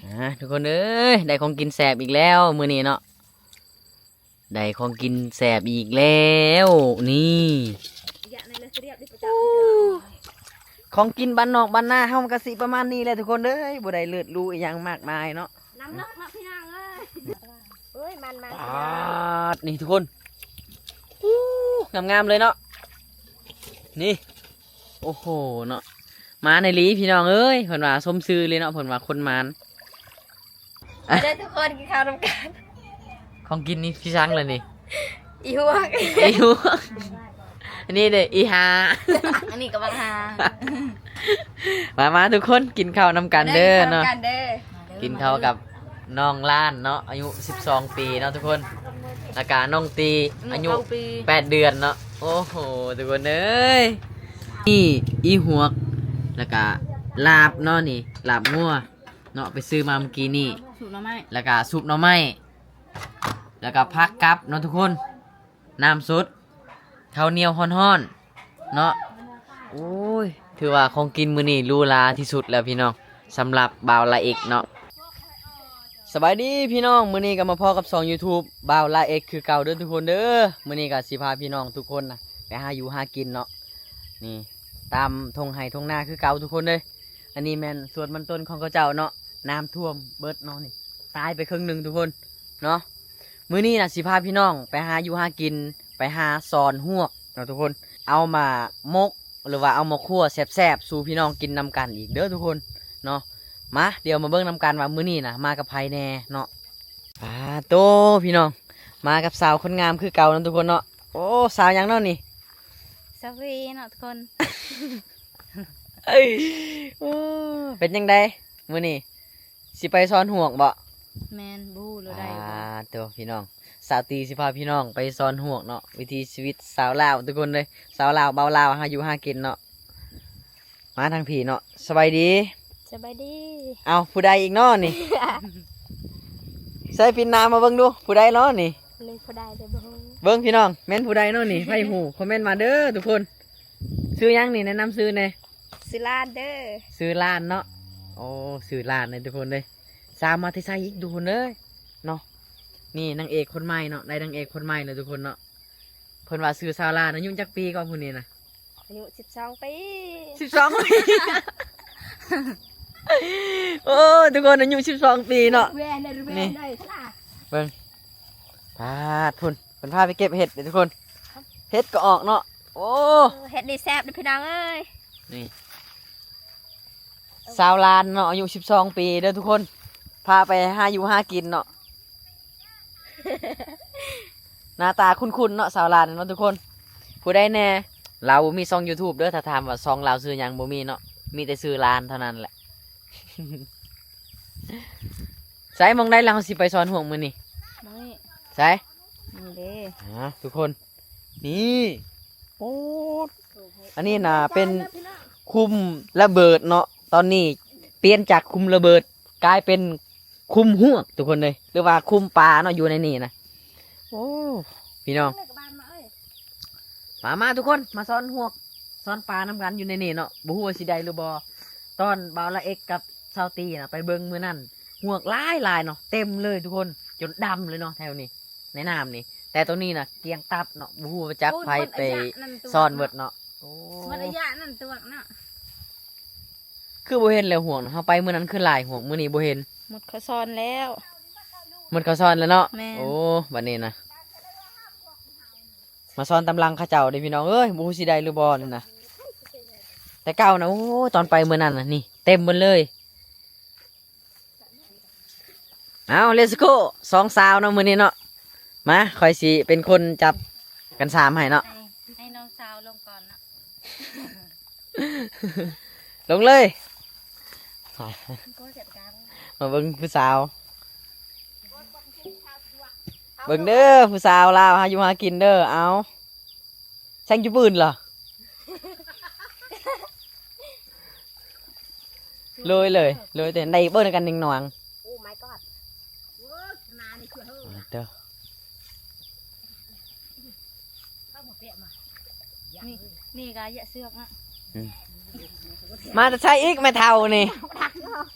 ອ່າ ທຸກຄົນເອີຍ ໄດ້ຂອງກິນແຊບອີກແລ້ວມື້ນີ້ເນາະ ໄດ້ຂອງກິນແຊບອີກແລ້ວ ນີ້ ຂອງກິນບ້ານນອກບ້ານນາເຮົາມັນກະຊິປະມານນີ້ແຫຼະທຸກຄົນເອີຍ ບໍ່ໄດ້ເລີດຫຼູອີ່ຫຍັງມາກມາຍເນາະ ນ້ຳນອກເນາະພີ່ນ້ອງເອີຍ ໂອ້ຍ ມັນໆ ປາດ ນີ້ທຸກຄົນ ອູ້ ງາມໆເລີຍເນາະ ນີ້ ໂອ້ໂຫເນາະ ມານອີ່ຫຼີພີ່ນ້ອງເອີຍ ເພິ່ນວ່າສົມຊື່ເລີຍເນາະ ເພິ່ນວ່າຄົນມານ ມາເດີທຸກຄົນ ກິນເຂົ້ານຳກັນ ຂອງກິນນີ້ຄືສັງລະນີ້ ອີຫວກ ອີຫວກ ອັນນີ້ເດ້ ອີຫ່າ ອັນນີ້ກະບັກຫ່າ ມາໆ ທຸກຄົນ ກິນເຂົ້ານຳກັນເດີເນາະ ມາເດີ ກິນເຂົ້າກັນເດີ ກິນເຂົ້າກັບນ້ອງລານເນາະ ອາຍຸສິບສອງປີເນາະທຸກຄົນ ແລ້ວກະນ້ອງຕີ ອາຍຸເກົ້າປີ ແປດເດືອນເນາະ ໂອ້ໂຫ ທຸກຄົນເອີຍ ນີ້ອີຫວກ ແລ້ວກະລາບເນາະນີ້ ລາບງົວເນາະ ໄປຊື້ມາມື້ກີ້ນີ້ ຊຸບໜໍ່ໄມ້ ແລ້ວກະຊຸບໜໍ່ໄມ້ ແລ້ວກະຜັກກັບເນາະທຸກຄົນ ນ້ຳສົດ ເຂົ້າໜຽວຮ້ອນໆ ເນາະ ໂອ້ຍ ຖືວ່າຂອງກິນມື້ນີ້ຫຼູຫຼາທີ່ສຸດແລ້ວພີ່ນ້ອງ ສຳລັບບ່າວລາເອັກເນາະ ສະບາຍດີພີ່ນ້ອງ ມື້ນີ້ກະມາພໍ້ກັບຊ່ອງຢູທູບບ່າວລາເອັກຄືເກົ່າເດີທຸກຄົນເດີ ມື້ນີ້ກະຊິພາພີ່ນ້ອງທຸກຄົນນະ ໄປຫາຢູ່ຫາກິນເນາະ ນີ້ ຕາມທົ່ງໄຮ່ທົ່ງນາຄືເກົ່າທຸກຄົນເດີ ອັນນີ້ແມ່ນສວນມັນຕົ້ນຂອງເຂົາເຈົ້າເນາະ ນ້ຳຖ້ວມເບິດເນາະນີ້ ຕາຍໄປເຄິ່ງໜຶ່ງທຸກຄົນເນາະ ມື້ນີ້ນະຊິພາພີ່ນ້ອງໄປຫາຢູ່ຫາກິນ ໄປຫາຊອນຮວກເນາະທຸກຄົນ ເອົາມາໝົກ ຫຼືວ່າເອົາມາຂົ້ວແຊບໆສູ່ພີ່ນ້ອງກິນນຳກັນອີກເດີທຸກຄົນເນາະ ມາ ດຽວມາເບິ່ງນຳກັນວ່າມື້ນີ້ນະມາກັບໃຜແດ່ເນາະ ປາໂຕ ພີ່ນ້ອງ ມາກັບສາວຄົນງາມຄືເກົ່າເນາະທຸກຄົນເນາະ ໂອ້ ສາວຫຍັງເນາະນີ້ ສາວວີເນາະທຸກຄົນ ໂອ້ ເປັນຈັ່ງໃດມື້ນີ້ ຊິໄປຊອນຮວກບໍ່? ແມ່ນ ບໍ່ຮູ້ລາວໄດ້ບໍ່ ປາໂຕ ພີ່ນ້ອງ ສາວຕີຊິພາພີ່ນ້ອງໄປຊອນຮວກເນາະ ວິຖີຊີວິດຊາວລາວທຸກຄົນເລີຍ ຊາວລາວ ບ່າວລາວ ຫາຢູ່ຫາກິນເນາະ ມາທາງພີ້ເນາະ ສະບາຍດີ ສະບາຍດີ ເອົ້າ ຜູ້ໃດອີກເນາະນີ້ ໃສ່ປິ່ນໜ້າມາເບິ່ງດູ ຜູ້ໃດເນາະນີ້ ນີ້ຜູ້ໃດເດີບໍ່ຮູ້ ເບິ່ງພີ່ນ້ອງ ແມ່ນຜູ້ໃດເນາະນີ້ ໃຜຮູ້ຄອມເມັນມາເດີທຸກຄົນ ຊື່ຫຍັງນີ້ ແນະນຳຊື່ແດ່ ຊື່ລານເດີ ຊື່ລານເນາະ ໂອ້ ຊື່ລານເດີທຸກຄົນເດີ ສາວມາແຕ່ໃສອີກທຸກຄົນເອີຍເນາະ ນີ້ນາງເອກຄົນໃໝ່ເນາະ ໄດ້ນາງເອກຄົນໃໝ່ແລ້ວທຸກຄົນເນາະ ເພິ່ນວ່າຊື່ສາວລານ ອາຍຸຈັກປີກໍຜູ້ນີ້ນະ ອາຍຸສິບສອງປີ ສິບສອງປີ ໂອ້ ທຸກຄົນ ອາຍຸສິບສອງປີເນາະ ນີ້ ເບິ່ງ ປາດ ພຸ້ນ ເພິ່ນພາໄປເກັບເຫັດເດີທຸກຄົນ ເຫັດກໍອອກເນາະ ໂອ້ ເຫັດນີ້ແຊບເດີພີ່ນ້ອງເອີຍ ນີ້ ສາວລານເນາະ ອາຍຸສິບສອງປີເດີທຸກຄົນ ພາໄປຫາຢູ່ຫາກິນເນາະ ໜ້າຕາຄຸ້ນໆເນາະ ສາວລານເນາະທຸກຄົນ ຜູ້ໃດແດ່ ລາວບໍ່ມີຊ່ອງຢູທູບເດີ ຖ້າຖາມວ່າຊ່ອງລາວຊື່ຫຍັງ ບໍ່ມີເນາະ ມີແຕ່ຊື່ລານເທົ່ານັ້ນແຫຼະ ໃສ ໝ່ອງໃດລະ ເຮົາຊິໄປຊອນຮວກມື້ນີ້ ໝ່ອງນີ້ ໃສ ນີ້ເດ້ ອ່າ ທຸກຄົນ ນີ້ ໂອ້ ອັນນີ້ນະເປັນຄຸ້ມລະເບີດເນາະ ຕອນນີ້ປ່ຽນຈາກຄຸ້ມລະເບີດ ກາຍເປັນຄຸ້ມຮວກທຸກຄົນເອີຍ ຫຼືວ່າຄຸ້ມປາເນາະ ຢູ່ໃນນີ້ນະ ໂອ້ ພີ່ນ້ອງ ມາໆ ທຸກຄົນ ມາຊອນຮວກ ຊອນປານຳກັນຢູ່ໃນນີ້ເນາະ ບໍ່ຮູ້ວ່າຊິໄດ້ຫຼືບໍ່ ຕອນບ່າວລາເອັກກັບສາວຕີນະ ໄປເບິ່ງມື້ນັ້ນ ຮວກຫຼາຍໆເນາະ ເຕັມເລີຍທຸກຄົນ ຈົນດຳເລີຍເນາະ ແຖວນີ້ ໃນນ້ຳນີ້ ແຕ່ໂຕນີ້ນະ ກ້ຽງຕັບເນາະ ບໍ່ຮູ້ວ່າຈັກໃຜໄປຊອນເບິດເນາະ ໂອ້ ໝົດໄລຍະນັ້ນຕົວະເນາະ ຄືບໍ່ເຫັນແລ້ວ ຮວກນະ ເຮົາໄປມື້ນັ້ນຄືຫຼາຍ ຮວກມື້ນີ້ບໍ່ເຫັນ ໝົດເຂົາຊອນແລ້ວ ໝົດເຂົາຊອນແລ້ວເນາະ ແມ່ນ ໂອ້ ບັດນີ້ນະ ມາຊອນຕາມຫຼັງເຂົາເຈົ້າເດ້ພີ່ນ້ອງເອີຍ ບໍ່ຮູ້ຊິໄດ້ຫຼືບໍ່ນີ້ນະ ແຕ່ເກົ່ານະ ໂອ້ ຕອນໄປມື້ນັ້ນນະ ນີ້ ເຕັມໝົດເລີຍ ເອົາ ເລັດສະໂກ ສອງສາວເນາະມື້ນີ້ເນາະ ມາ ຂ້ອຍຊິເປັນຄົນຈັບກັນສາມໃຫ້ເນາະ ໃຫ້ ໃຫ້ນ້ອງສາວລົງກ່ອນເນາະ ລົງເລີຍ ມາເບິ່ງຜູ້ສາວ ເບິ່ງເດີ ຜູ້ສາວລາວຫາຢູ່ຫາກິນເດີ ເອົາ ແຊງຈຸປືນລະ ໂລຍເລີຍ ໂລຍແຕ່ໄດ້ເບິ່ງນຳກັນໜຶ່ງໜອງ Oh my god ເດີ ນີ້ ນີ້ກະຢະເຊືອກນະ ອືມ ມາແຕ່ໃສອີກແມ່ເຖົ້ານີ້?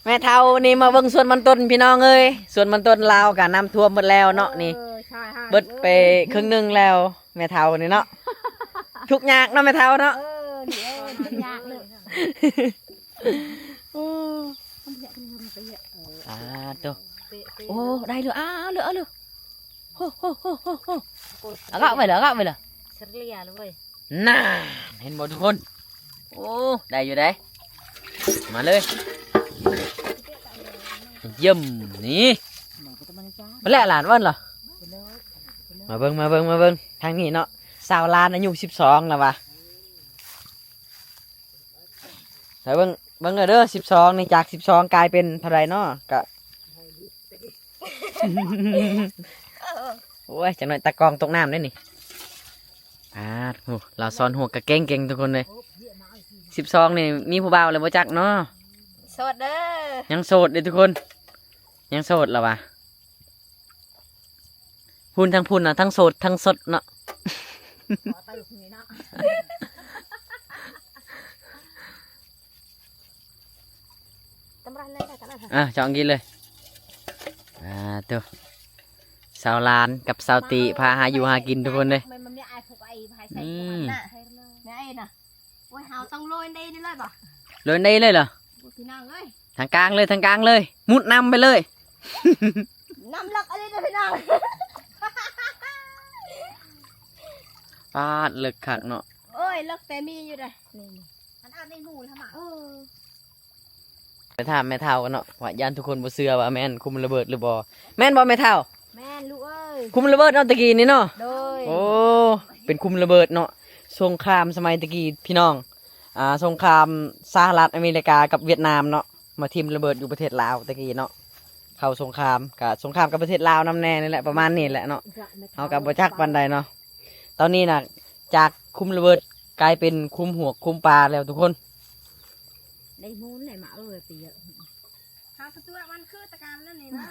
ແມ່ເຖົ້ານີ້ມາເບິ່ງສວນມັນຕົ້ນພີ່ນ້ອງເອີຍ, ສວນມັນຕົ້ນລາວກະນ້ຳຖ້ວມເບິດແລ້ວເນາະນີ້. ເອີ ໃຊ່ ເບິດໄປເຄິ່ງໜຶ່ງແລ້ວ ແມ່ເຖົ້ານີ້ເນາະ. ທຸກຍາກເນາະແມ່ເຖົ້າເນາະ. ເອີ ນີ້ ເອີ ທຸກຍາກເລີຍ. ໂອ້ ສາທຸ. ໂອ້ ໄດ້ເລີຍ ເອົາເລີຍ ເອົາເລີຍ. ໂອ້ ໂອ້ ໂອ້ ໂອ້ ໂອ້ ເອົາກະໄວ້ເລີຍ ເອົາກະໄວ້ເລີຍ. ນານ ເຫັນບໍ່ທຸກຄົນ? ໂອ້ ໄດ້ຢູ່ເດ້. ມາເລີຍ ຢ້ຳ ນີ້ ມາແລ້ວຫຼານເພິ່ນລະ. ມາເບິ່ງ ມາເບິ່ງ ມາເບິ່ງທາງນີ້ເນາະ. ສາວລານອາຍຸສິບສອງລະວ່າ. ແລ້ວເບິ່ງ ເບິ່ງເດີ ສິບສອງນີ້ ຈາກສິບສອງກາຍເປັນເທົ່າໃດເນາະ? ກະ ໂອ້ຍ ຈັກໜ້ອຍຕາກອງຕົກນ້ຳເດ້ນີ້. ປາດ ໂອ້ ລາວຊ້ອນຫົວກະເກັ່ງໆ ທຸກຄົນເອີຍ. ສິບສອງນີ້ມີຜູ້ບ່າວແລ້ວບໍ່ຈັກເນາະ? ໂສດເດີ. ຍັງໂສດເດ້ທຸກຄົນ ຍັງໂສດລະວ່າ. ພຸ້ນ ທາງພຸ້ນນະ ທັງໂສດທັງສົດເນາະ. ອ່າ ເຈາະກິນເລີຍ. ອ່າ ໂຕ ສາວລານກັບສາວຕີພາຫາຢູ່ຫາກິນທຸກຄົນເດ້. ອືມ ໂອ້ຍ ເຮົາຕ້ອງໂລຍໄດ້ເລີຍບໍ່? ໂລຍໄດ້ເລີຍເຫຼືອ? ໂອ້ຍ ພີ່ນ້ອງເອີຍ ທາງກາງເລີຍ ທາງກາງເລີຍ ມຸດນ້ຳໄປເລີຍ. ນ້ຳເລິກອີ່ຫຼີເດີພີ່ນ້ອງ. ປາດ ເລິກຄັກເນາະ. ໂອ້ຍ ເລິກແຕ່ມີຢູ່ເດ້. ນີ້ ອັນອາບໃນຫູແລ້ວມາ. ເອີ ໄປຖາມແມ່ເຖົ້າກັນເນາະ ວ່າຢ້ານທຸກຄົນບໍ່ເຊື່ອວ່າແມ່ນຄຸມລະເບີດຫຼືບໍ່. ແມ່ນບໍ່ແມ່ເຖົ້າ? ແມ່ນລູກເອີຍ. ຄຸມລະເບີດເນາະ ຕະກີ້ນີ້ເນາະ. ໂດຍ. ໂອ້ ເປັນຄຸມລະເບີດເນາະ ສົງຄາມສະໄໝຕະກີ້ພີ່ນ້ອງ. ອ່າ ສົງຄາມສະຫະລັດອາເມລິກາກັບຫວຽດນາມເນາະ ມາຖິ້ມລະເບີດຢູ່ປະເທດລາວຕະກີ້ເນາະ. ເຂົ້າສົງຄາມ ກະສົງຄາມກັບປະເທດລາວນຳແດ່ນີ້ແຫຼະ ປະມານນີ້ແຫຼະເນາະ. ເຮົາກະບໍ່ຈັກປານໃດເນາະ. ຕອນນີ້ນະ ຈາກຄຸມລະເບີດກາຍເປັນຄຸມຫວກຄຸມປາແລ້ວທຸກຄົນ. ໄດ້ມູນໄດ້ມາເອີຍ ໄປເຍາະ. ຫາກະຕົວມັນຄືຕະການນັ້ນນີ້ນະ.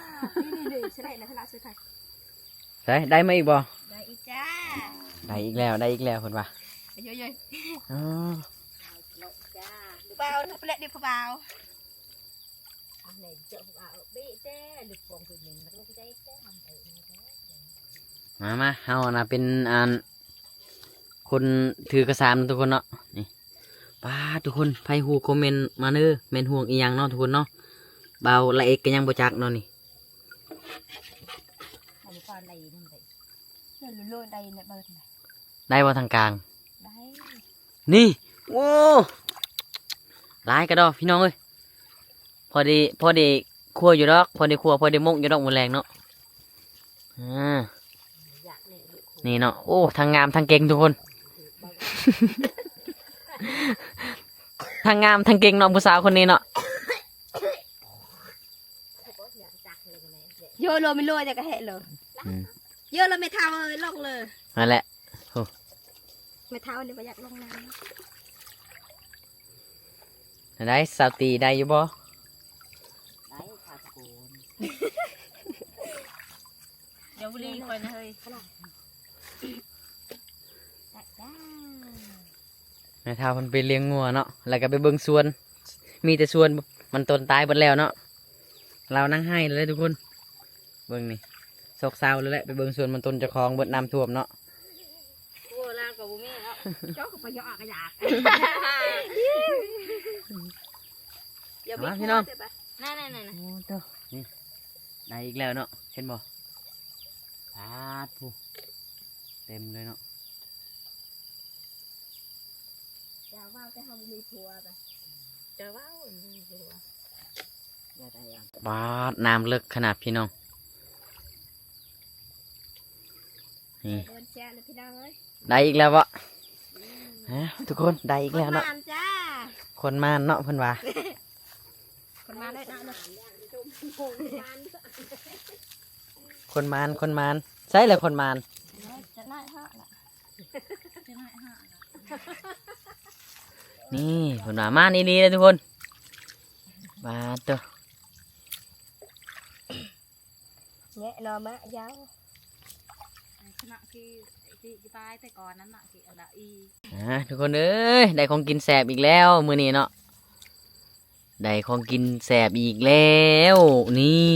ນີ້ໆໆ ຊິໄດ້ນະ ພະລາສຸໄທ. ໃສ ໄດ້ມາອີກບໍ່? ໄດ້ອີກຈ້າ. ໄດ້ອີກແລ້ວ ໄດ້ອີກແລ້ວເພິ່ນວ່າ. ເອີຍໆໆ ອໍ ບ່າວ ເອົາແປະດິ ຜູ້ບ່າວ. ມາໆ ເຮົານະເປັນອັນ ຄົນຖືກະສານທຸກຄົນເນາະ. ນີ້ ປາດ ທຸກຄົນ ໃຜຮູ້ຄອມເມັນມາເດີ ແມ່ນຫ່ວງອີ່ຫຍັງເນາະທຸກຄົນເນາະ. ບ່າວລະເອກກະຍັງບໍ່ຈັກເນາະນີ້. ໄດ້ບໍ່ທາງກາງ? ໄດ້. ນີ້ ໂອ້ ຫຼາຍກະດອກພີ່ນ້ອງເອີຍ. ພໍດີ ພໍດີຄົວຢູ່ດອກ ພໍດີຄົວ ພໍດີໝົກຢູ່ດອກມື້ແລງເນາະ. ອ່າ ນີ້ເນາະ. ໂອ້ ທັງງາມທັງເກັ່ງທຸກຄົນ ທັງງາມທັງເກັ່ງເນາະ ຜູ້ສາວຄົນນີ້ເນາະ. ໂຍໂລ ໄມ່ໂລ ຈະກະແຫະໂລ. ອືມ ໂຍໂລ ແມ່ເຖົ້າເອີຍ ລົງເລີຍ. ນັ້ນແຫຼະ. ໂອ້ ແມ່ເຖົ້ານີ້ບໍ່ຢາກລົງນ້ຳ. ແນວໃດ ສາວຕີ ໄດ້ຢູ່ບໍ່? ໄດ້ຄ່ະທຸກຄົນ. ຢ່າບູລີຂ້ອຍນະເຮີ້ຍ. ໄດ້ຈ້າ. ແມ່ເຖົ້າເພິ່ນໄປລ້ຽງງົວເນາະ ແລ້ວກະໄປເບິ່ງສວນ ມີແຕ່ສວນມັນຕົ້ນຕາຍເບິດແລ້ວເນາະ. ລາວນັ່ງໄຫ້ເລີຍທຸກຄົນ. ເບິ່ງນີ້ ຊອກເຊົາເລີຍແຫຼະ ໄປເບິ່ງສວນມັນຕົ້ນເຈົ້າຂອງເບິດ ນ້ຳຖ້ວມເນາະ. ໂອ້ ລາວກະບໍ່ມີເນາະ. ເຈົ້າກະໄປເຍາະກະຢາກ. ມາພີ່ນ້ອງ. ນັ້ນໆໆ ໂອ້ໂຕ ນີ້ ໄດ້ອີກແລ້ວເນາະ ເຫັນບໍ່? ປາດ ຜູ້ ເຕັມເລີຍເນາະ. ເຈົ້າເວົ້າແຕ່ເຮົາບໍ່ມີຜົວປະ. ເຈົ້າເວົ້າ ບໍ່ມີຜົວ. ບາດ ນ້ຳເລິກຂະໜາດພີ່ນ້ອງ. ນີ້ ໂດນແຊະເລີຍພີ່ນ້ອງເອີຍ. ໄດ້ອີກແລ້ວບໍ່? ຮະ ທຸກຄົນ ໄດ້ອີກແລ້ວເນາະ. ຄົນໝານຈ້າ ຄົນໝານເນາະ ເພິ່ນວ່າ. ຄົນມາໄດ້ນະ ຄົນມານ ຄົນມານ ໃສລະຄົນມານ? ຈັກໜ້ອຍເທາະລະ ຈັກໜ້ອຍເທາະລະ. ນີ້ເພິ່ນວ່າມານອີ່ຫຼີເດ້ທຸກຄົນ. ບາດໂຕ ແງະໜໍ່ມະຍາວ. ນະ ທີ່ ທີ່ ທີ່ປາຍແຕ່ກ່ອນນັ້ນນະ ທີ່ອັນລະອີ ອ່າ ທຸກຄົນເອີຍ ໄດ້ຂອງກິນແຊບອີກແລ້ວມື້ນີ້ເນາະ ໄດ້ຂອງກິນແຊບອີກແລ້ວ ນີ້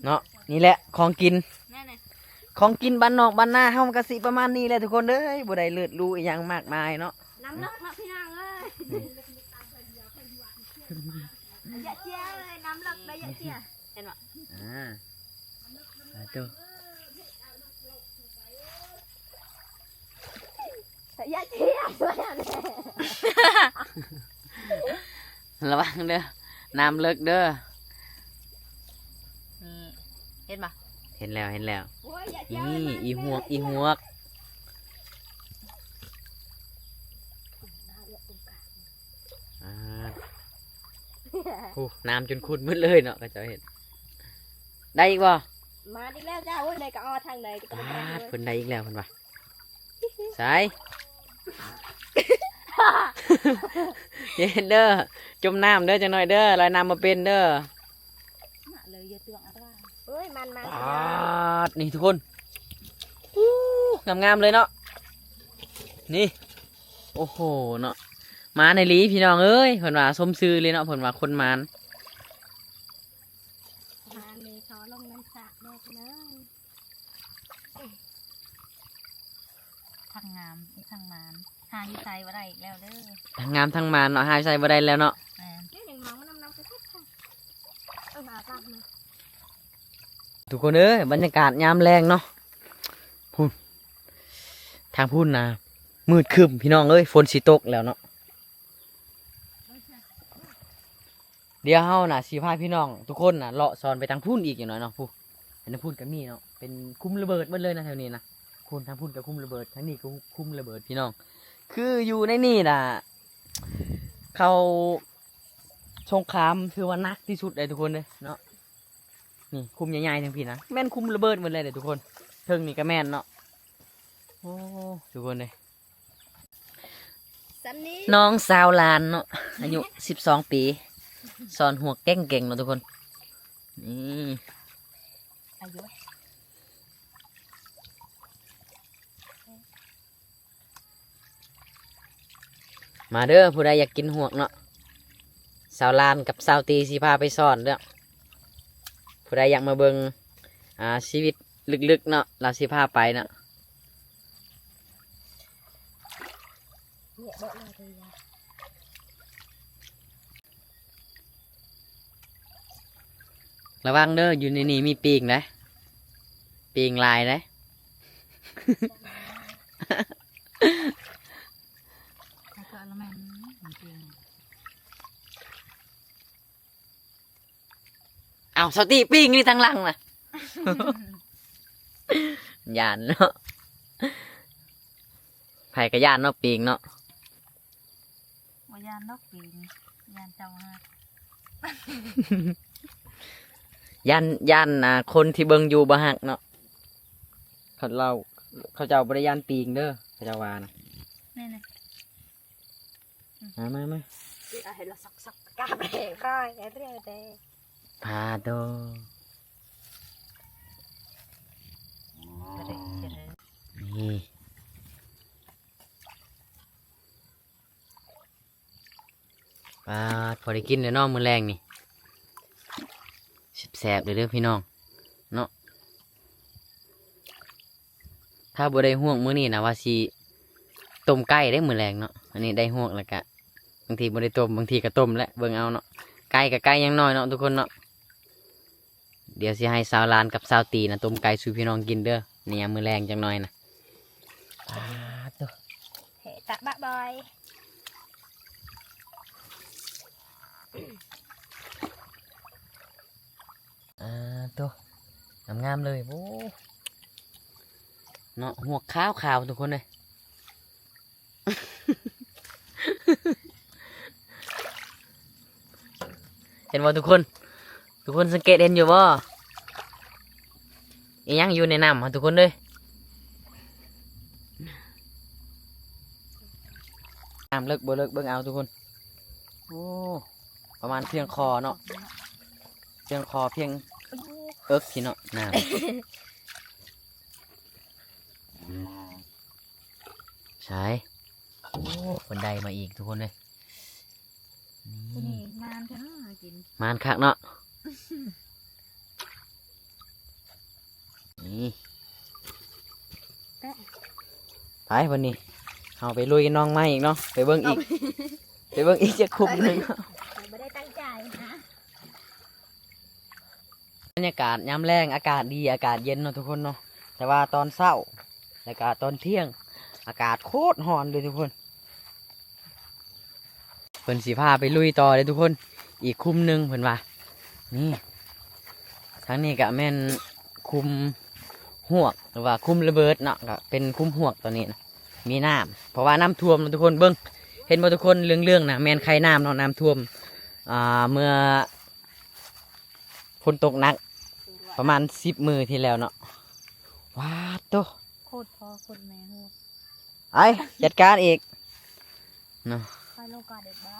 ເນາະ ນີ້ແຫຼະຂອງກິນ ຂອງກິນບ້ານນອກບ້ານນາເຮົາມັນກະຊິປະມານນີ້ແຫຼະທຸກຄົນເອີຍ ບໍ່ໄດ້ເລີດຫຼູອີ່ຫຍັງມາກມາຍເນາະ ນ້ຳເລິກເນາະພີ່ນ້ອງເອີຍ ຢະເຈຍເອີຍ ນ້ຳເລິກໄດ໋ ຢະເຈຍ ເຫັນບໍ່ ອ່າ ສາທຸ ຢະເຈຍ ລະວັງເດີ ນ້ຳເລິກເດີ ນີ້ ເຫັນບໍ່ ເຫັນແລ້ວ ເຫັນແລ້ວ ໂອ້ຍ ຢະເຈຍ ນີ້ ເອີຍ ອີຫວກ ອີຫວກ ອ່າ ໂອ້ ນ້ຳຈົນຂຸດໝົດເລີຍເນາະ ເຂົາເຈົ້າເຮັດ ໄດ້ອີກບໍ່ ມາອີກແລ້ວຈ້າ ໂອ້ຍ ໄດ້ກະອອທາງໃດກະບໍ່ໄດ້ ອ່າ ເພິ່ນໄດ້ອີກແລ້ວເພິ່ນວ່າ ໃສ ເຢັນເດີ ຈົມນ້ຳເດີ ຈັກໜ້ອຍເດີ ລອຍນ້ຳບໍ່ເປັນເດີ ເອີຍ ມັນມາ ປາດ ນີ້ທຸກຄົນ ອູ້ ງາມໆ ເລີຍເນາະ ນີ້ ໂອ້ໂຫ ເນາະ ມານອີ່ຫຼີພີ່ນ້ອງເອີຍ ເພິ່ນວ່າສົມຊື່ເລີຍເນາະ ເພິ່ນວ່າຄົນມານ ມາເມຊໍລົງນ້ຳສະແດ່ພີ່ນ້ອງ ທັງງາມທັງມານ ຫາຢູ່ໃສບໍ່ໄດ້ອີກແລ້ວເດີ ທັງງາມທັງມານເນາະ ຫາຢູ່ໃສບໍ່ໄດ້ແລ້ວເນາະ ແມ່ນ ທຸກຄົນເອີຍ ບັນຍາກາດຍາມແລງເນາະ ພຸ້ນ ທາງພຸ້ນນະມືດຄຶ້ມພີ່ນ້ອງເອີຍ ຝົນຊິຕົກແລ້ວເນາະ ດຽວເຮົານະຊິພາພີ່ນ້ອງທຸກຄົນນະເລາະຊ່ອນໄປທາງພຸ້ນອີກຈັກໜ້ອຍເນາະ ພຸ້ນ ທາງພຸ້ນກະມີເນາະ ເປັນຄຸ້ມລະເບີດໝົດເລີຍນະແຖວນີ້ນະ ພຸ້ນ ທາງພຸ້ນກະຄຸ້ມລະເບີດ ທາງນີ້ກະຄຸ້ມລະເບີດພີ່ນ້ອງ ຄືຢູ່ໃນນີ້ນະ ເຂົາສົງຄາມຖືວ່າໜັກທີ່ສຸດເດ້ທຸກຄົນເດ້ເນາະ ນີ້ຄຸ້ມໃຫຍ່ໆ ທາງພີ້ນະ ແມ່ນຄຸ້ມລະເບີດໝົດເລີຍເດ້ທຸກຄົນ ເທິງນີ້ກະແມ່ນເນາະ ໂອ້ ທຸກຄົນເດ້ ນ້ອງສາວຫຼານເນາະ ອາຍຸສິບສອງປີ ຊ່ອນຫວກເກັ່ງໆ ເນາະທຸກຄົນ ນີ້ ອາຍຸ ມາເດີ ຜູ້ໃດຢາກກິນຫວກເນາະ ສາວຫຼານກັບສາວຕີຊິພາໄປຊ່ອນເດີ ຜູ້ໃດຢາກມາເບິ່ງ ອ່າ ຊີວິດ ລຶກໆ ເນາະ ລາວຊິພາໄປເນາະ ລະວັງເດີ ຢູ່ໃນນີ້ມີປີງເດ້ ປີງຫຼາຍເດ້ ອ້າວ ສາວຕີ ປີງນີ້ທາງຫຼັງນະ ຢ້ານເນາະ ໃຜກະຢ້ານເນາະ ປີງເນາະ ບໍ່ຢ້ານດອກປີງ ຢ້ານເຈົ້າຮັກ ຢ້ານ ຢ້ານ ອ່າ ຄົນທີ່ເບິ່ງຢູ່ບໍ່ຮັກເນາະ ເຂົາເຈົ້າ ເຂົາເຈົ້າບໍ່ໄດ້ຢ້ານປີງເດີ ເຂົາເຈົ້າວ່ານະ ແມ່ນ ມາ ມາ ມາ ເອົາໃຫ້ລະຊອກໆ ກາບແລ້ວ ຮ້ອຍເລື້ອຍແດ່ ພາໂຕ ນີ້ ປາດ ພໍໄດ້ກິນແລ້ວເນາະ ມື້ແລງນີ້ ແຊບໆ ເດີ ເດີພີ່ນ້ອງເນາະ ຖ້າບໍ່ໄດ້ຫວກມື້ນີ້ນະ ວ່າຊິຕົ້ມໄກ່ເດ້ມື້ແລງເນາະ ອັນນີ້ໄດ້ຫວກແລ້ວກະ ບາງທີບໍ່ໄດ້ຕົ້ມ ບາງທີກະຕົ້ມແຫຼະ ເບິ່ງເອົາເນາະ ໄກ່ກະໄກ່ຍັງນ້ອຍເນາະ ທຸກຄົນເນາະ ດຽວຊິໃຫ້ສາວຫຼານກັບສາວຕີນະ ຕົ້ມໄກ່ສູ່ພີ່ນ້ອງກິນເດີ ໃນຍາມມື້ແລງຈັກໜ້ອຍນະ ປາດໂຕ ເຮຕະບະບອຍ ອ່າ ໂຕ ງາມໆ ເລີຍ ໂອ້ ເນາະ ຫວກຂາວໆ ທຸກຄົນເອີຍ ເຫັນບໍ່ທຸກຄົນ? ທຸກຄົນສັງເກດເຫັນຢູ່ບໍ່? ອີຫຍັງຢູ່ໃນນ້ຳຫັ້ນທຸກຄົນເອີຍ? ນ້ຳເລິກບໍ່ເລິກເບິ່ງເອົາທຸກຄົນ. ໂອ້ ປະມານພຽງຄໍເນາະ ພຽງຄໍພຽງ ເອິກ ພີ່ນ້ອງ ນ້ຳ ໃສ ໂອ້ ເພິ່ນໄດ້ມາອີກທຸກຄົນເອີຍ. ນີ້ ນີ້ມານແທ້ເນາະ ຫາກິນ ມານຄັກເນາະ ນີ້ ແປະ ໄປ ບັດນີ້ເຮົາໄປລຸຍໜອງໃໝ່ອີກເນາະ ໄປເບິ່ງອີກ ເອົາ ໄປເບິ່ງອີກຈັກຄຸມໜຶ່ງ. ບໍ່ໄດ້ຕັ້ງໃຈນະ. ບັນຍາກາດຍາມແລງ ອາກາດດີ ອາກາດເຢັນເນາະທຸກຄົນເນາະ ແຕ່ວ່າຕອນເຊົ້າ ແລ້ວກະຕອນທ່ຽງ ອາກາດໂຄດຮ້ອນເລີຍທຸກຄົນ. ເພິ່ນຊິພາໄປລຸຍຕໍ່ເດ້ທຸກຄົນ ອີກຄຸມໜຶ່ງເພິ່ນວ່າ. ນີ້ ທາງນີ້ກະແມ່ນຄຸມຮວກ ຫຼືວ່າຄຸມລະເບີດເນາະ ກະເປັນຄຸມຮວກຕອນນີ້ນະ ມີນ້ຳ ເພາະວ່ານ້ຳຖ້ວມເນາະທຸກຄົນ. ເບິ່ງ ເຫັນບໍ່ທຸກຄົນ ເຫຼືອງໆນະ ແມ່ນໄຄນ້ຳເນາະ ນ້ຳຖ້ວມ ອ່າ ເມື່ອຝົນຕົກໜັກ ປະມານສິບມື້ທີ່ແລ້ວເນາະ. ວ້າໂຕ ໂຄດພໍ່ໂຄດແມ່ໂຫດ ໄອ້ ຈັດການອີກເນາະ ໄປລົງກ່ອນເດີບໍ່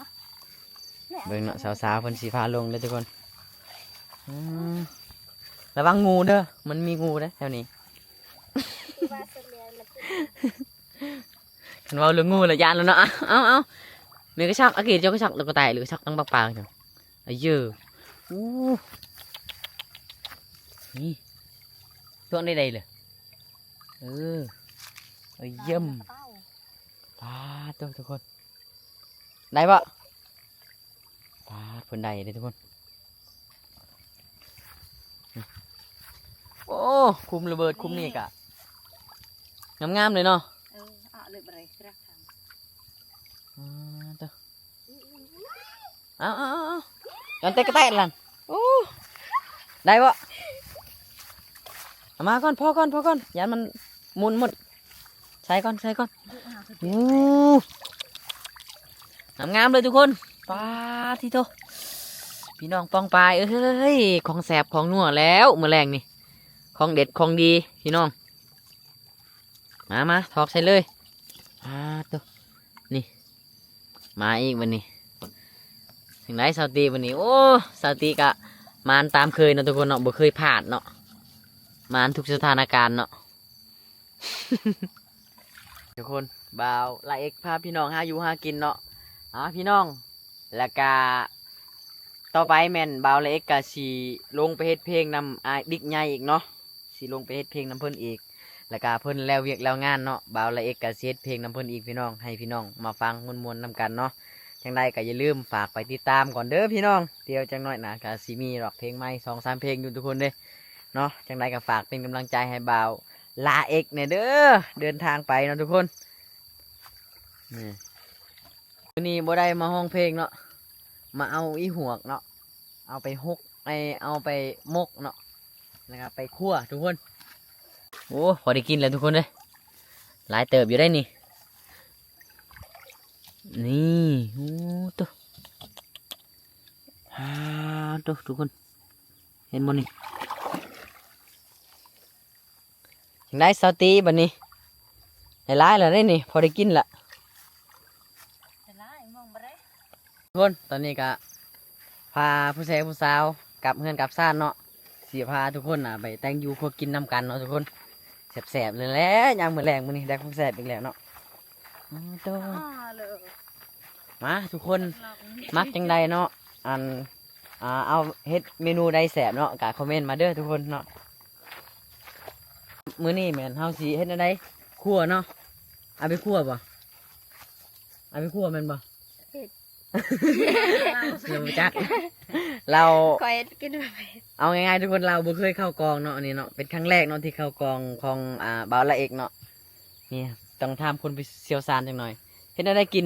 ເບິ່ງເນາະ ສາວໆເພິ່ນຊິພາລົງເດີທຸກຄົນ. ອືມ ລະວັງງູເດີ ມັນມີງູເດ້ແຖວນີ້ ຄືວ່າສ່ວນໃຫຍ່ມັນ ຄັນເວົ້າເລື່ອງງູລະຢ້ານແລ້ວເນາະ. ເອົາ ເອົາ ເອົາ ແມ່ກະຊັກ ອາກີດ ເຈົ້າກະຊັກ ແລ້ວກະຕາຍ ຫຼືກະຊັກຕັ້ງປາກປາກ ອາເຢີ ອູ້ ນີ້ ຊ່ວງໃດໆເລີຍ ເອີ ອາເຢີມ ປາດໂຕ ທຸກຄົນ ໄດ້ບໍ່? ປາດ ເພິ່ນໄດ້ເດ້ທຸກຄົນ. ໂອ້ ຄຸມລະເບີດ ຄຸມນີ້ກະ ນີ້ ງາມໆເລີຍເນາະ. ເອີ ເອົາເລີຍ ບໍ່ໄດ້ກະທຳ ອືມ ເອົາໆໆໆ ກະແຕກກະແຕກຫັ້ນ. ໂອ້ ໄດ້ບໍ່? ເອົາມາກ່ອນ ພໍກ່ອນ ພໍກ່ອນ ຢ້ານມັນໝຸ່ນໝົດ. ໃສ່ກ່ອນ ໃສ່ກ່ອນ. ໂອ້ ງາມໆເລີຍທຸກຄົນ. ປາດຕິໂທ ພີ່ນ້ອງປ້ອງປາຍເອີຍ ຂອງແຊບຂອງນົວແລ້ວມື້ແລງນີ້ ຂອງເດັດຂອງດີພີ່ນ້ອງ. ມາ ມາ ຖອກໃສ່ເລີຍ. ປາດໂຕ ນີ້ ມາອີກບັດນີ້. ຈັ່ງໃດສາວຕີບັດນີ້? ໂອ້ ສາວຕີກະໝານຕາມເຄີຍເນາະທຸກຄົນເນາະ ບໍ່ເຄີຍພາດເນາະ ໝານທຸກສະຖານະການເນາະ. ທຸກຄົນ ບ່າວລາເອັກພາພີ່ນ້ອງຫາຢູ່ຫາກິນເນາະ ອ່າ ພີ່ນ້ອງ. ແລ້ວກະຕໍ່ໄປແມ່ນບ່າວລາເອັກກະຊິລົງໄປເຮັດເພງນຳອ້າຍດິກໃຫຍ່ອີກເນາະ ຊິລົງໄປເຮັດເພງນຳເພິ່ນອີກ. ແລ້ວກະເພິ່ນແລ້ວວຽກແລ້ວງານເນາະ ບ່າວລາເອັກກະຊິເຮັດເພງນຳເພິ່ນອີກພີ່ນ້ອງ ໃຫ້ພີ່ນ້ອງມາຟັງມ່ວນໆນຳກັນເນາະ. ຈັ່ງໃດກະຢ່າລືມຝາກໄປຕິດຕາມກ່ອນເດີພີ່ນ້ອງ ດຽວຈັກໜ້ອຍນະກະຊິມີດອກເພງໃໝ່ສອງສາມເພງຢູ່ທຸກຄົນເດີເນາະ. ຈັ່ງໃດກະຝາກເປັນກຳລັງໃຈໃຫ້ບ່າວລາເອັກແດ່ເດີ ເດີນທາງໄປເນາະທຸກຄົນ. ນີ້ ມື້ນີ້ບໍ່ໄດ້ມາຮ້ອງເພງເນາະ ມາເອົາອີຫວກເນາະ ເອົາໄປຫົກ ເອົາໄປໝົກເນາະ ແລ້ວກະໄປຂົ້ວທຸກຄົນ. ໂອ້ ພໍໄດ້ກິນແລ້ວທຸກຄົນເອີຍ ຫຼາຍເຕີບຢູ່ໄດ໋ນີ້. ນີ້ ໂອ້ໂຕ ຫາໂຕ ທຸກຄົນ ເຫັນບໍ່ນີ້? ຈັ່ງໃດສາວຕີບັດນີ້ ໄດ້ຫຼາຍແລ້ວເດ້ນີ້ ພໍໄດ້ກິນລະ ໄດ້ຫຼາຍ ມອງບໍ່ໄດ້. ທຸກຄົນ ຕອນນີ້ກະພາຜູ້ແຊຜູ້ສາວກັບເຮືອນກັບຊານເນາະ ຊິພາທຸກຄົນນະໄປແຕ່ງຢູ່ຄົວກິນນຳກັນເນາະທຸກຄົນ. ແຊບໆເລີຍແຫຼະ ຍາມມື້ແລງມື້ນີ້ໄດ້ຂອງແຊບອີກແລ້ວເນາະ. ໂອ້ໂຕ ມາທຸກຄົນ ມັກຈັ່ງໃດເນາະ ອັນ ອ່າ ເອົາເຮັດເມນູໃດແຊບເນາະ ກະຄອມເມັນມາເດີທຸກຄົນເນາະ. ມື້ນີ້ແມ່ນເຮົາຊິເຮັດແນວໃດ? ຂົ້ວເນາະ ເອົາໄປຂົ້ວບໍ່? ເອົາໄປຂົ້ວແມ່ນບໍ່? ເຮັດ ລາວບໍ່ຈັກ ລາວ ຂ້ອຍເຮັດກິນບໍ່ເປັນ. ເອົາງ່າຍໆທຸກຄົນ ລາວບໍ່ເຄີຍເຂົ້າກອງເນາະ ອັນນີ້ເນາະ ເປັນຄັ້ງແລກເນາະທີ່ເຂົ້າກອງຂອງ ອ່າ ບ່າວລາເອັກເນາະ. ນີ້ຕ້ອງຖາມຄົນຜູ້ຊ່ຽວຊານຈັກໜ່ອຍ ເຮັດແນວໃດກິນ?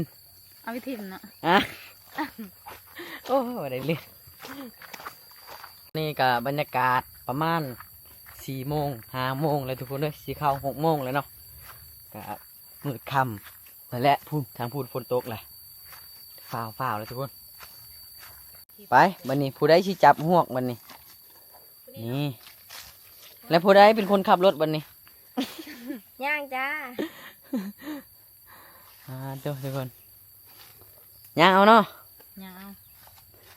ເອົາໄປຖິ້ມເນາະ ອະ ໂອ້ ບໍ່ໄດ້ເລື່ອງ. ນີ້ກະບັນຍາກາດປະມານສີ່ໂມງ ຫ້າໂມງແລ້ວທຸກຄົນເອີຍ ຊິເຂົ້າຫົກໂມງແລ້ວເນາະ ກະມືດຄ່ຳແລ້ວແຫຼະ. ພຸ້ນ ທາງພຸ້ນຝົນຕົກແຫຼະ ຟ້າວໆແລ້ວທຸກຄົນ. ໄປ ບັດນີ້ຜູ້ໃດຊິຈັບຮວກບັດນີ້? ນີ້ ແລ້ວຜູ້ໃດເປັນຄົນຂັບລົດບັດນີ້? ຍ່າງຈ້າ. ອ່າ ໂຕ ທຸກຄົນ ຍ່າງເອົາເນາະ ຍ່າງເອົາ.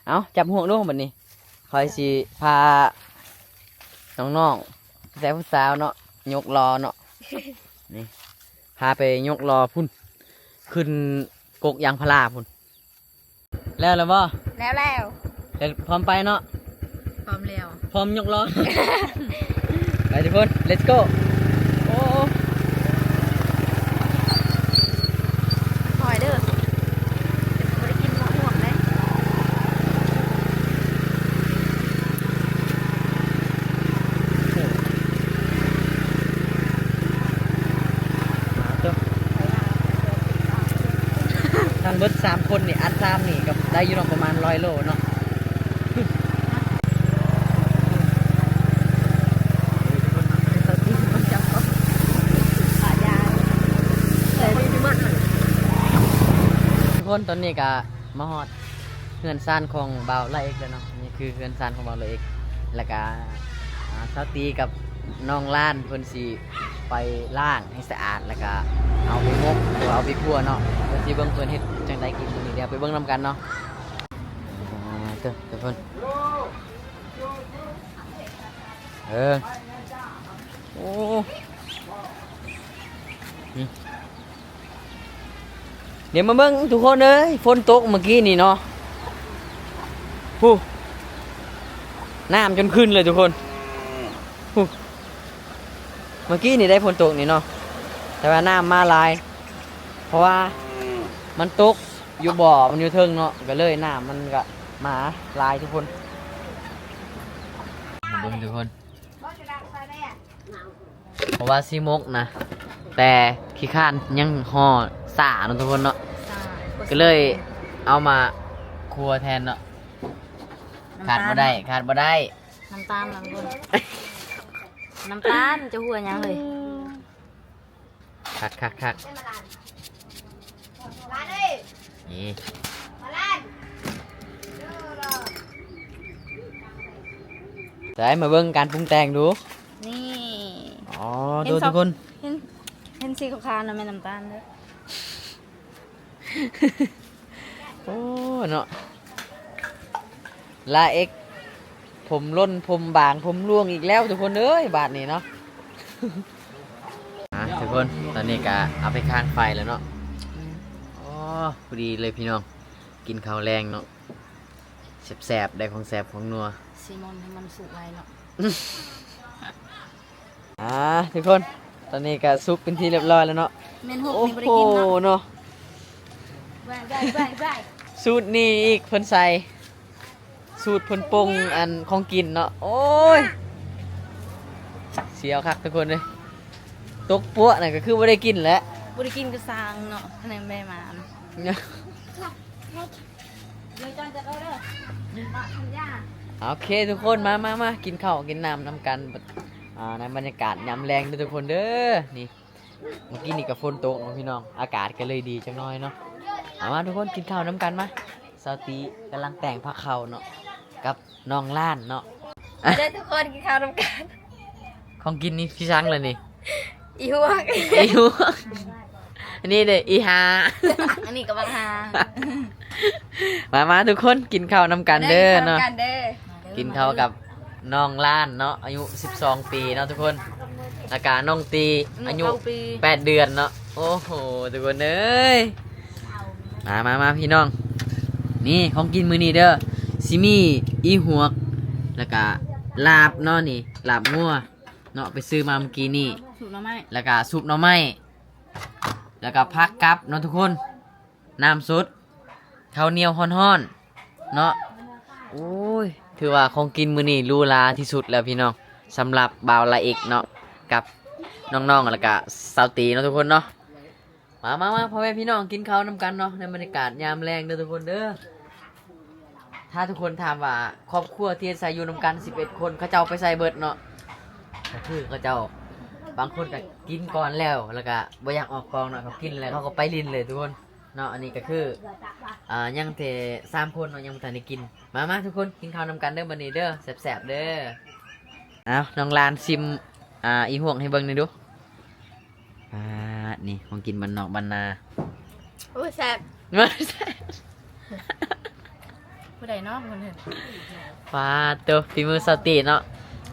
ເອົາ ຈັບຮວກດູບັດນີ້ ຂ້ອຍຊິພາ ອ່າ ນ້ອງໆ ແຕ່ຜູ້ສາວເນາະ ຍົກລໍ້ເນາະ ນີ້ ພາໄປຍົກລໍ້ພຸ້ນ ຂຶ້ນກົກຢາງພາລາພຸ້ນ. ແລ້ວແລ້ວບໍ່? ແລ້ວແລ້ວ ແລ້ວ ພ້ອມໄປເນາະ? ພ້ອມແລ້ວ ພ້ອມຍົກລໍ້ ໄປທຸກຄົນ let's go. ໂອ້ ຄ່ອຍເດີ ບໍ່ໄດ້ກິນໝາກມ່ວງເດ້. ທັງເບິດສາມຄົນນີ້ ອັດສາມນີ້ກໍໄດ້ຢູ່ເນາະ ປະມານຮ້ອຍໂລເນາະ. ທຸກຄົນ ຕອນນີ້ກໍມາຮອດເຮືອນຊານຂອງບ່າວລາເອັກແລ້ວເນາະ. ນີ້ຄືເຮືອນຊານຂອງບ່າວລາເອັກ ແລ້ວກໍ ອາ ສາວຕີກັບນ້ອງລານ ເພິ່ນຊິໄປລ້າງໃຫ້ສະອາດ ແລ້ວກໍເອົາໄປໝົກ ຫຼືວ່າເອົາໄປຂົ້ວເນາະ. ເພິ່ນຊິເບິ່ງເພິ່ນເຮັດຈັ່ງໃດກິນມື້ນີ້ ດຽວໄປເບິ່ງນຳກັນເນາະ. ອ່າ ເດີ ເດີເພິ່ນ ເອີ ໂອ້ ນີ້ ດຽວມາເບິ່ງທຸກຄົນເອີຍ ຝົນຕົກເມື່ອກີ້ນີ້ເນາະ ຜູ້ ນ້ຳຈົນຂຶ້ນເລີຍທຸກຄົນ ຜູ້ ເມື່ອກີ້ນີ້ໄດ້ຝົນຕົກນີ້ເນາະ ແຕ່ວ່ານ້ຳມາຫຼາຍ ເພາະວ່າມັນຕົກຢູ່ບໍ່ ມັນຢູ່ເທິງເນາະ ກໍເລີຍນ້ຳມັນກໍມາຫຼາຍທຸກຄົນ ເບິ່ງທຸກຄົນ. ເພາະວ່າຊິໝົກນະ ແຕ່ຂີ້ຄ້ານຍັງຫໍ່ຊ້າເນາະທຸກຄົນເນາະ ຊ້າ ກໍເລີຍເອົາມາຂົ້ວແທນເນາະ. ຂາດບໍ່ໄດ້ ຂາດບໍ່ໄດ້ ນ້ຳຕານນະທຸກຄົນ ນ້ຳຕານ ຈະຫົວຫຍັງເລີຍ. ຄັກໆໆ ນີ້ ໃສ່ ມາເບິ່ງການປຸງແຕ່ງດູ ນີ້ ອໍ ເຫັນ ທຸກຄົນ ເຫັນ ເຫັນສີຂາວໆ ນະ ແມ່ນນ້ຳຕານເດີ. ໂອ້ ເນາະ ລາເອັກ ຜົມຫຼົ່ນ ຜົມບາງ ຜົມລ່ວງອີກແລ້ວທຸກຄົນເອີຍ ບາດນີ້ເນາະ. ອ່າ ທຸກຄົນ ຕອນນີ້ກະເອົາໄປຄ້າງໄຟແລ້ວເນາະ. ອໍ ພໍດີເລີຍພີ່ນ້ອງ ກິນເຂົ້າແລງເນາະ ແຊບໆ ໄດ້ຂອງແຊບຂອງນົວ ຊິໝົນໃຫ້ມັນສຸກໄວເນາະ. ອ່າ ທຸກຄົນ ຕອນນີ້ກໍສຸກເປັນທີ່ຮຽບຮ້ອຍແລ້ວເນາະ. ແມ່ນຫົກນີ້ບໍ່ໄດ້ກິນເນາະ ໂອ້ໂຫ ເນາະ ໄວໆໆໆ ສູດນີ້ອີກເພິ່ນໃສ່ ສູດເພິ່ນປົງອັນຂອງກິນເນາະ. ໂອ້ຍ ສຽວຄັກທຸກຄົນເອີຍ ຕົກປົວະນັ້ນກໍຄືບໍ່ໄດ້ກິນແຫຼະ ບໍ່ໄດ້ກິນກໍຊ່າງເນາະ ຄະແນນແມ່ມານະ. ໂອເຄທຸກຄົນ ມາໆໆ ກິນເຂົ້າກິນນ້ຳນຳກັນ ອ່າ ໃນບັນຍາກາດຍາມແລງເດີທຸກຄົນເດີ. ນີ້ ເມື່ອກີ້ນີ້ກໍຝົນຕົກເນາະພີ່ນ້ອງ ອາກາດກໍເລີຍດີຈັກໜ້ອຍເນາະ. ເອົາມາທຸກຄົນ ກິນເຂົ້ານຳກັນມາ. ສາວຕີກຳລັງແຕ່ງພາເຂົ້າເນາະ ກັບນ້ອງລ້ານເນາະ. ເດີທຸກຄົນ ກິນເຂົ້ານຳກັນ. ຂອງກິນນີ້ຊິສັ່ງແລ້ວນີ້ ອີຫວກ ອີຫວກ ອັນນີ້ເດ້ ອີຫ່າ ອັນນີ້ກໍບັກຫ່າ. ມາໆ ທຸກຄົນ ກິນເຂົ້ານຳກັນເດີເນາະ. ມາເດີ ກິນເຂົ້າກັບນ້ອງລ້ານເນາະ ອາຍຸສິບສອງປີເນາະທຸກຄົນ ແລ້ວກະນ້ອງຕີ ອາຍຸ ອາຍຸເກົ້າປີ ແປດເດືອນເນາະ. ໂອ້ໂຫ ທຸກຄົນເອີຍ ມາໆໆ ພີ່ນ້ອງ ນີ້ຂອງກິນມື້ນີ້ເດີ ຊິມີອີຫວກ ແລ້ວກະລາບເນາະ ນີ້ລາບງົວ ເນາະ ໄປຊື້ມາເມື່ອກີ້ນີ້ ຊຸບໜໍ່ໄມ້ ແລ້ວກະຊຸບໜໍ່ໄມ້ ແລ້ວກະຜັກກັບເນາະທຸກຄົນ ນ້ຳສົດ ເຂົ້າໜຽວຮ້ອນໆ ເນາະ. ໂອ້ຍ ຖືວ່າຂອງກິນມື້ນີ້ຫຼູຫຼາທີ່ສຸດແລ້ວພີ່ນ້ອງ ສຳລັບບ່າວລາເອັກເນາະ ກັບນ້ອງໆ ແລ້ວກະສາວຕີເນາະທຸກຄົນເນາະ. ມາໆໆ ພໍ່ແມ່ພີ່ນ້ອງ ກິນເຂົ້ານຳກັນເນາະ ໃນບັນຍາກາດຍາມແລງເດີທຸກຄົນເດີ. ຖ້າທຸກຄົນຖາມວ່າຄອບຄົວທີ່ອາໄສຢູ່ນຳກັນສິບເອັດຄົນ ເຂົາເຈົ້າໄປໃສເບິດເນາະ ກໍຄືເຂົາເຈົ້າ ບາງຄົນກໍກິນກ່ອນແລ້ວ ແລ້ວກໍບໍ່ຢາກອອກກອງເນາະ ເຂົາກິນແລ້ວເຂົາກໍໄປຫຼິ້ນເລີຍທຸກຄົນເນາະ. ອັນນີ້ກໍຄື ອ່າ ຍັງແຕ່ສາມຄົນເນາະ ຍັງບໍ່ທັນໄດ້ກິນ. ມາໆ ທຸກຄົນ ກິນເຂົ້ານຳກັນເດີ ບັດນີ້ເດີ ແຊບໆ ເດີ. ເອົາ ນ້ອງຫຼານຊິມ ອ່າ ອີຫວກໃຫ້ເບິ່ງໜ່ອຍດູ. ປາດ ນີ້ຂອງກິນບ້ານນອກບ້ານນາ. ໂອ້ຍ ແຊບ ແຊບ ຜູ້ໃດເນາະເພິ່ນເຮັດ? ປາດໂຕ ຝີມືສາວຕີເນາະ.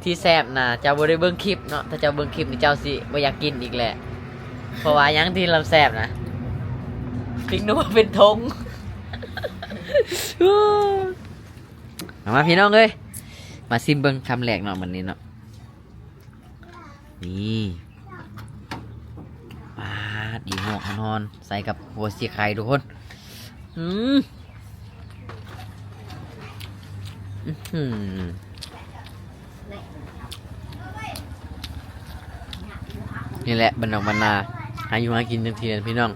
ທີ່ແຊບນະ ເຈົ້າບໍ່ໄດ້ເບິ່ງຄລິບເນາະ, ຖ້າເຈົ້າເບິ່ງຄລິບນີ້ເຈົ້າຊິບໍ່ຢາກກິນອີກແຫຼະ. ເພາະວ່າຫຍັງທີ່ລຳແຊບນະ? ພິກນົວເປັນຖົງ. ເອົາມາພີ່ນ້ອງເອີຍ ມາຊິມເບິ່ງຄຳແລກເນາະ ມື້ນີ້ເນາະ. ນີ້ ປາດ ອີ່ຫວກຮ້ອນໆ ໃສ່ກັບຫົວສີໄຄທຸກຄົນ. ອືມ ອື ນີ້ແຫຼະ ບ້ານນອກບ້ານນາ ຫາຢູ່ຫາກິນຈັ່ງຊີ້ແຫຼະພີ່ນ້ອງ.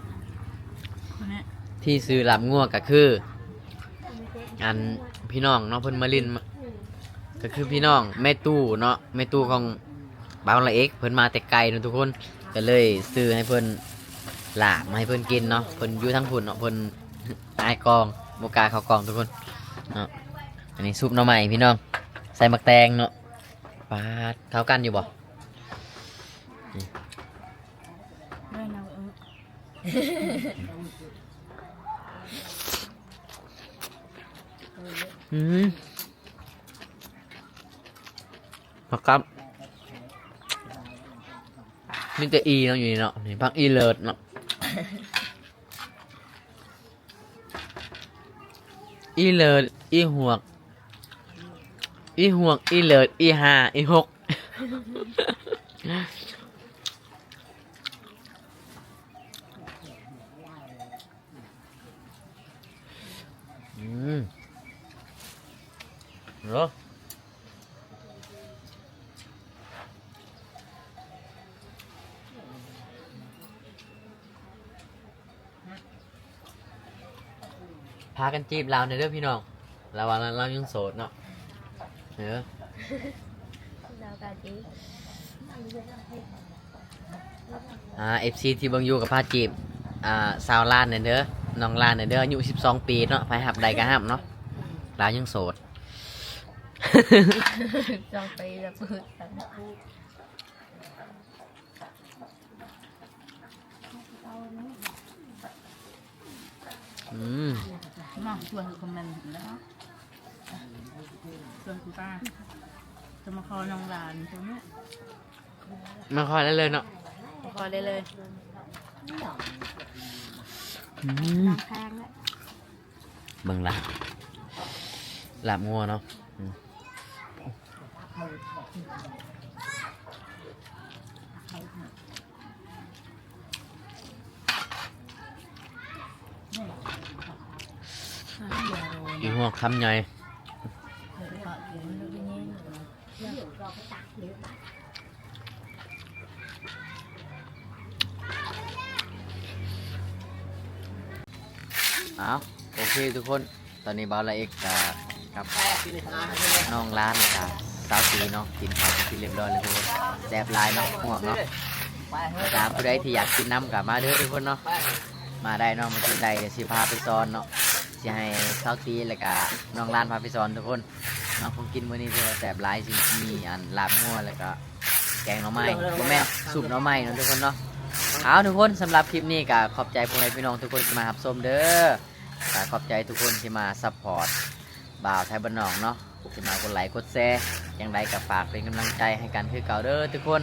ທີ່ຊື້ລາບງົວກໍຄື ອັນ ພີ່ນ້ອງເນາະ ເພິ່ນມາຫຼິ້ນ ກໍຄືພີ່ນ້ອງແມ່ຕູ້ເນາະ ແມ່ຕູ້ຂອງບ່າວລາເອກ ເພິ່ນມາແຕ່ໄກເນາະທຸກຄົນ ກໍເລີຍຊື້ໃຫ້ເພິ່ນ ລາບມາໃຫ້ເພິ່ນກິນເນາະ. ເພິ່ນຢູ່ທາງພຸ້ນເນາະ ເພິ່ນອາຍກ້ອງ ບໍ່ກ້າເຂົ້າກ້ອງທຸກຄົນເນາະ. ອັນນີ້ຊຸບໜໍ່ໄມ້ພີ່ນ້ອງ ໃສ່ໝາກແຕງເນາະ. ປາດ ເຂົ້າກັນຢູ່ບໍ່? ນີ້ ແມ່ນແລ້ວ ເອີ ອືມ ຜັກກັບ ມີແຕ່ອີເນາະ ຢູ່ນີ້ເນາະ. ນີ້ຜັກອີເລີດເນາະ ອີເລີດ ອີຫວກ ອີຫວກ ອີເລີດ ອີຫ່າ ອີຫົກ. ອືມ ເນາະ ພາກັນຈີບລາວແດ່ເດີພີ່ນ້ອງ. ລາວວ່າລາວຍັງໂສດເນາະ. ເອີ ລາວກະຈີບ ອ່າ ເອັຟຊີ ທີ່ເບິ່ງຢູ່ກໍພາຈີບ ອ່າ ສາວລ້ານແດ່ເດີ ນ້ອງລ້ານແດ່ເດີ ອາຍຸສິບສອງປີເນາະ. ໃຜຮັບໄດ້ກໍຮັບເນາະ ລາວຍັງໂສດ. ສອງປີແລ້ວເປີດກັນ. ອືມ ມາຊວນຄອມເມັນແລ້ວ ຊວນຄຸນປ້າ ຈະມາຂໍນ້ອງຫຼານ ມາຂໍໄດ້ເລີຍເນາະ ຂໍໄດ້ເລີຍ. ອືມ ແພງແລ້ວ. ເບິ່ງລາບ ລາບງົວເນາະ. ອືມ ອີ່ຫົວຄຳໃຫຍ່. ເອົາ ໂອເຄທຸກຄົນ ຕອນນີ້ບ່າວລາເອກກະກັບນ້ອງລ້ານກະສາວຕີເນາະ ກິນເຂົ້າເປັນທີ່ຮຽບຮ້ອຍແລ້ວທຸກຄົນ. ແຊບຫຼາຍເນາະ ຫວກເນາະ. ຖ້າຜູ້ໃດທີ່ຢາກກິນນຳກະມາເດີທຸກຄົນເນາະ ມາໄດ້ເນາະ ມາກິນໄດ້. ດຽວຊິພາໄປສອນເນາະ ຊິໃຫ້ສາວຕີແລ້ວກະນ້ອງລ້ານພາໄປສອນທຸກຄົນ. ເນາະ ຂອງກິນມື້ນີ້ຖືວ່າແຊບຫຼາຍ ຊິມີອັນລາບງົວ ແລ້ວກະແກງໜໍ່ໄມ້ ບໍ່ແມ່ນ ຊຸບໜໍ່ໄມ້ເນາະທຸກຄົນເນາະ. ເອົາທຸກຄົນ ສຳລັບຄລິບນີ້ກະຂອບໃຈພໍ່ແມ່ພີ່ນ້ອງທຸກຄົນທີ່ມາຮັບຊົມເດີ ກະຂອບໃຈທຸກຄົນທີ່ມາຊັບພອດບ່າວໄທບ້ານນອກເນາະ ທີ່ມາກົດໄລກົດແຊ. ຈັ່ງໃດກະຝາກເປັນກຳລັງໃຈໃຫ້ກັນຄືເກົ່າເດີທຸກຄົນ.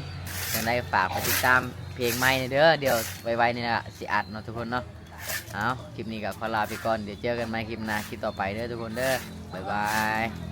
ຈັ່ງໃດຝາກໄປຕິດຕາມເພງໃໝ່ແດ່ເດີ ດຽວໄວໆນີ້ລະຊິອັດເນາະທຸກຄົນເນາະ. ເອົາ ຄລິບນີ້ກໍຂໍລາໄປກ່ອນ ດຽວເຈີກັນໃໝ່ຄລິບໜ້າ ຄລິບຕໍ່ໄປເດີທຸກຄົນເດີ ບາຍບາຍ.